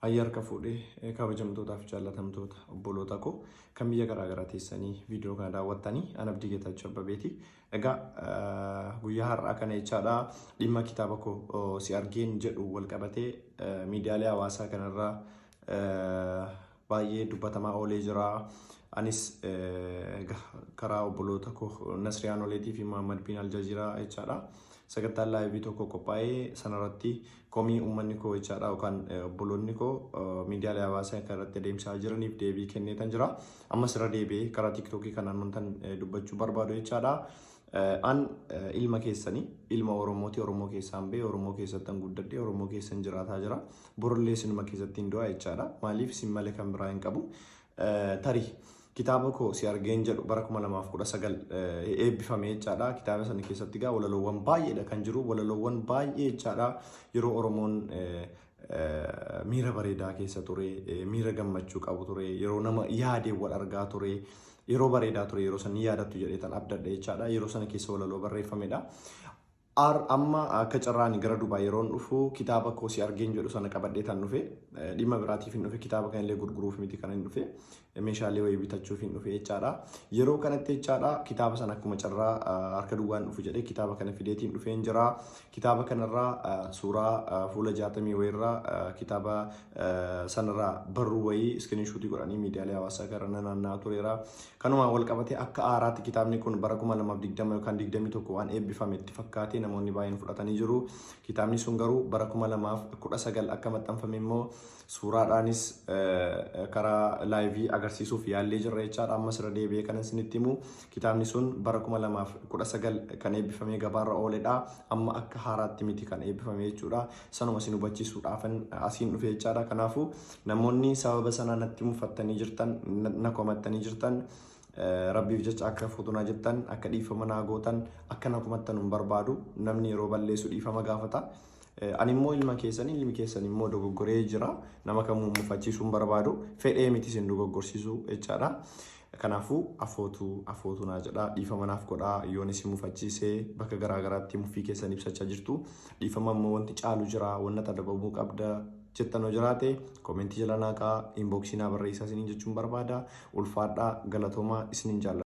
Ayya harka fuudhee kabajamtootaaf jaallatamtoota obboloota koo kan biyya garaa garaa teessanii viidiyoo kana daawwattanii an Abdii Geetaachoo Abbabeeti. Egaa guyyaa har'aa kana jechaadha dhimma kitaaba koo si argeen jedhu wal qabatee miidiyaalee hawaasaa kanarraa baay'ee dubbatamaa oolee jira. Anis karaa obboloota koo Nasriyaan Oleetii fi Muhammad bin Aljaziiraa jechaadha. Sagantaan laayivii tokko qophaa'ee sanarratti komii uummanni koo jechaadha yookaan obboloonni koo miidiyaalee hawaasaa kan irratti adeemsaa jiraniif deebii kenneetan jira. Ammas irra deebi'ee karaa tiiktookii kanaan wantan dubbachuu barbaadu jechaadha. An ilma keessanii ilma Oromooti Oromoo keessaan ba'e Oromoo keessattan guddadhe Oromoo keessan jiraataa jira. Borullee isinuma keessatti hin du'a jechaadha. Maaliif isin malee kan biraa hin qabu. Tarii kitaaba koo si argeen jedhu bara 2019 eebbifame jechaadha. Kitaaba sana keessatti egaa walaloowwan baay'eedha kan jiru. Walaloowwan baay'ee jechaadha. Yeroo Oromoon miira bareedaa keessa ture, miira gammachuu qabu ture, yeroo nama yaadee wal argaa ture, yeroo bareedaa ture yeroo sana ni yaadattu jedhee tan abdadha jechaadha. Yeroo sana keessa walaloo barreeffamedha. Ar amma akka carraa ani gara Dubaay yeroon dhufu kitaaba koo si argeen jedhu sana qabadhee tan dhufe dhimma biraatiif hin dhufe kitaaba kana illee gurguruuf miti kan hin dhufe meeshaalee wayii bitachuuf hin dhufe jechaadha. Yeroo kanatti jechaadha kitaaba sana akkuma carraa harka duwwaan dhufu jedhee kitaaba kana fideetiin dhufeen jira. Kitaaba kanarraa suuraa fuula jaatamii wayiirraa kitaaba sanarraa barruu wayii iskiriinshuutii godhanii miidiyaalee hawaasaa gara naanna'aa tureera. Kanumaan wal qabatee akka haaraatti kitaabni kun bara 2020 yookaan 21 waan eebbifame itti fakkaatee namoonni baay'een fudhatanii jiru. Kitaabni sun garuu bara 2019 akka maxxanfame immoo suuraadhaanis karaa laayivii agarsiisuuf yaallee jirra jechaadha. Ammas irra deebi'ee kanan isinitti himu kitaabni sun bara 2019 kan eebbifamee gabaarra ooledha. Amma akka haaraatti miti kan eebbifame jechuudha. Sanuma isin hubachiisuudhaafan asiin dhufe jechaadha. Kanaafuu namoonni sababa sanaa natti mufattanii jirtan, na komattanii jirtan, Rabbiif jecha akka fuutu naa jettan, akka dhiifama naa gootan, akka na komattan hin barbaadu. Namni yeroo balleessu dhiifama gaafata. Ani immoo ilma keessanii, ilmi keessan immoo dogoggoree jira. Nama kamuu mufachiisuu hin barbaadu. Fedhee miti isin dogoggorsiisuu jechaadha. Kanaafuu afootu afootu naa jedhaa dhiifama naaf godhaa yoon isin mufachiise bakka garaa garaatti mufii keessan ibsachaa jirtu. Dhiifama immoo wanti caalu jira wanna adabamuu qabda jettan yoo jiraate koomentii jala naa kaa'aa inboksii naa barreessaa isiniin jechuun barbaada. Ulfaadhaa galatoomaa isinin jaalladha.